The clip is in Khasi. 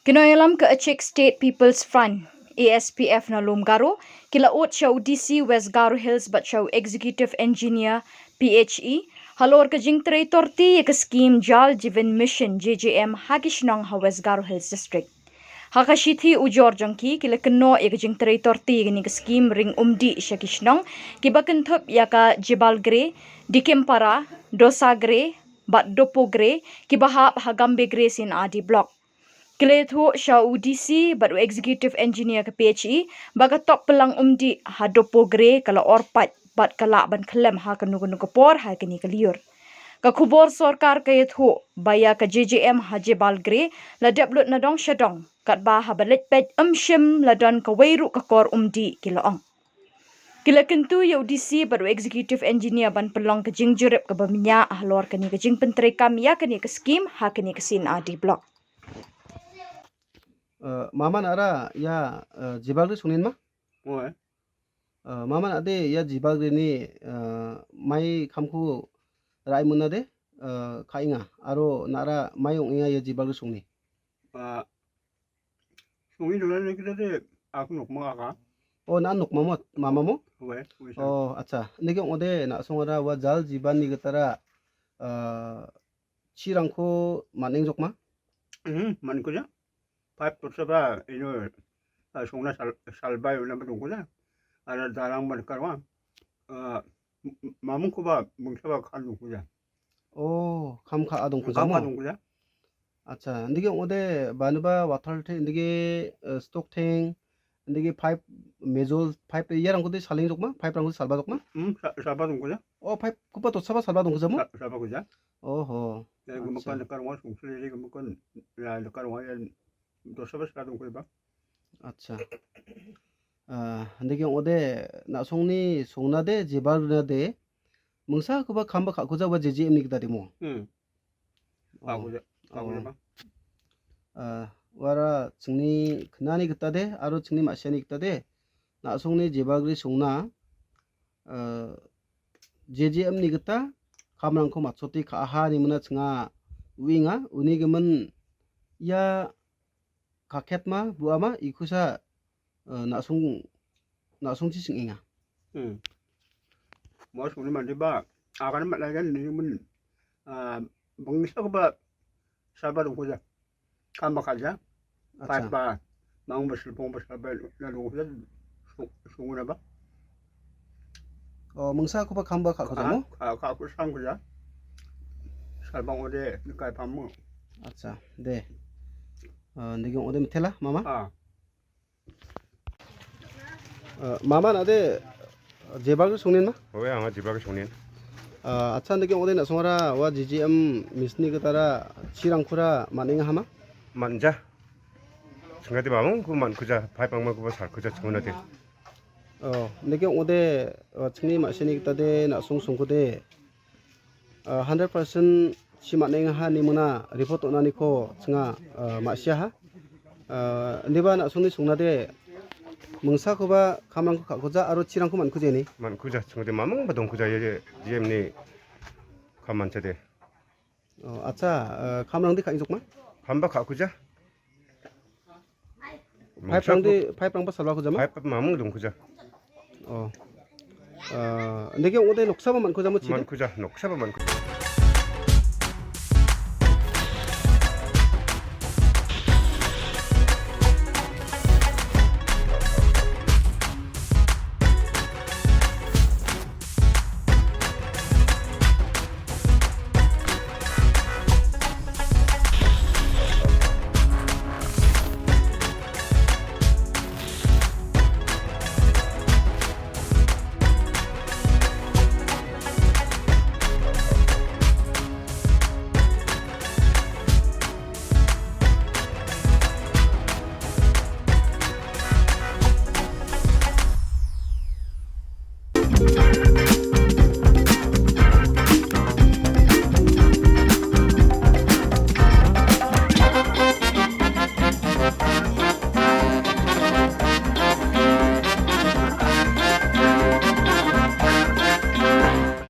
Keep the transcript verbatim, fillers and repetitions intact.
Ki nongïalam ka Achik State People's Front, A S P F na Lum Garo, ki la ud sha u D C West Garo Hills bad sha u Executive Engineer P H E halor ka jingtrei torti ïa ka skim Jal Jeevan Mission, J J M, ha ki shnong ha West Garo Hills District. Ha ka shithi ujor jong ki, ki la kynnoh ïa ka jingtrei torti ïa kane ka skim ring umdih sha ki shnong kiba kynthup ïa ka Jebalgre, Dikimpara, Dosagre bad Dopogre, kiba hap ha Gambegre C and R D Block. Ki la ïathuh sha u D C bad u Executive Engineer ka P H E ba ka tok pyllang umdih ha Dopogre ka la or pait bad ka lah ban khyllem ha kano kano ka por ha kane ka lyiur. Ka khubor sorkar ka ïathuh ba ïa ka J J M ha Jebalgre la dep lut na dong sha dong, katba haba leit peit ym shym la don kawei ruh ka kor umdih, ki la ong. Ki la kyntu ïa u D C bad u Executive Engineer ban pynlong ka jingjurip kaba bniah halor kane ka jingpyntreikam ïa kane ka skim ha kane ka C and R D Block. Eh, mama nara ïa, eh, Jebalgre shongnin ma? Oi. Eh, mama nade ïa Jebalgre ni, eh, mai kham khu rai mynna de, eh, kha inga, aro nara mai ong inga ïa Jebalgre shongni. Ah, shongni dona ne kita de, aku nok ma ka. Oh, na nok mama, mama mo? Oi, oi, sa. Oh, acha. Niki ong ode na song ara wa Jal Jeevan ni kita ra, eh, chirang khu man ing jok ma? Hmm, man khu ja. Pipe to saba, ino, ah, songna sal-, salbai una ba dong khu ja. Ara dalang ban karwa. Ah, m-, m-, mamung khu ba, mung saba khan dong khu ja. Oh, kham kha adong khu ja. Kham kha mo? Dong khu ja. Acha, ndigi ong ode, banu ba water the, ndigi, eh, stock thing, ndigi pipe, mejol pipe, ïa rang khu de saling jok ma, pipe rang khu de salba jok ma? Hmm, sa-, salba dong khu ja. Oh, pipe khu ba to saba salba dong khu ja mo? Sa-, salba khu ja. Oh ho. Ya, gum acha. Kan karwa sung sele, gum kan, ya, karwa ya, to saba salba dong khu ba. Acha. Ah, hynda ki ong ode, na song ni, song na de, Jebalgre na de, mungsa khu ba kham ba kha khu ja wa J J M ni kita de mo. Hmm. Oh. Kha khu ja, kha khu ja ba. Ah, wara chingni khna ni kita de, aro chingni ma sha ni kita de, na song ni Jebalgre song na, ah, J J M ni kita, kham rang khu mat soti kha ha ni muna chinga wi nga, uni ki men ya kha khet ma, bua ma, i khu sa, eh, na sung, na sung chi sing inga. Hmm. Mo sung ni man di ba, akan mat lai kan ni men, ah, bang sa ba, sa ba dong khu ja. Kam ba kha ja. Acha. Pai ba, mang ba sil pong ba sa ba, na dong khu ja, sung, sung na ba. Oh, mungsa khu ba kham ba kha khu ja mo? Ah, kha, kha khu sang khu ja. Sa bang ode, ni kai pam mo. Acha, de. Ah, ndigi ong ode mithela, mama? Ah. Ah, mama na de, Jebalgre songnin ma? Oe, anga Jebalgre songnin. Ah, acha, ndigi ong ode na song ara, wa J J M mission ni kita ra, chirang khu ra, man inga ha ma? Man ja. Chingna de mamung khu man khu ja, pipe ang ma khu ba sar khu ja chingna de. Oh, ndigi ong ode, wa chingni ma sha ni kita de, na song song khu de. Ah, hundred percent shi ma neng ha ni muna report na ni ko chinga, ah, ma sha ha. Ah, ndi ba na sung ni sung na de mungsa khu ba kham rang khu kha khu ja aro chirang khu man khu je ni. Man khu ja, chung de mamung ba dong khu ja ye, ye, jem ni kham man cha de. Oh, acha, ah, kham rang di kha injuk ma? Kham ba kha khu ja. Pipe rang di, pipe rang ba salwa khu ja ma? Pipe mamung dong khu ja. Oh. Ah, ndigi ong ode noksa ba man khu ja mo chi? Man khu ja, noksa ba man khu ja.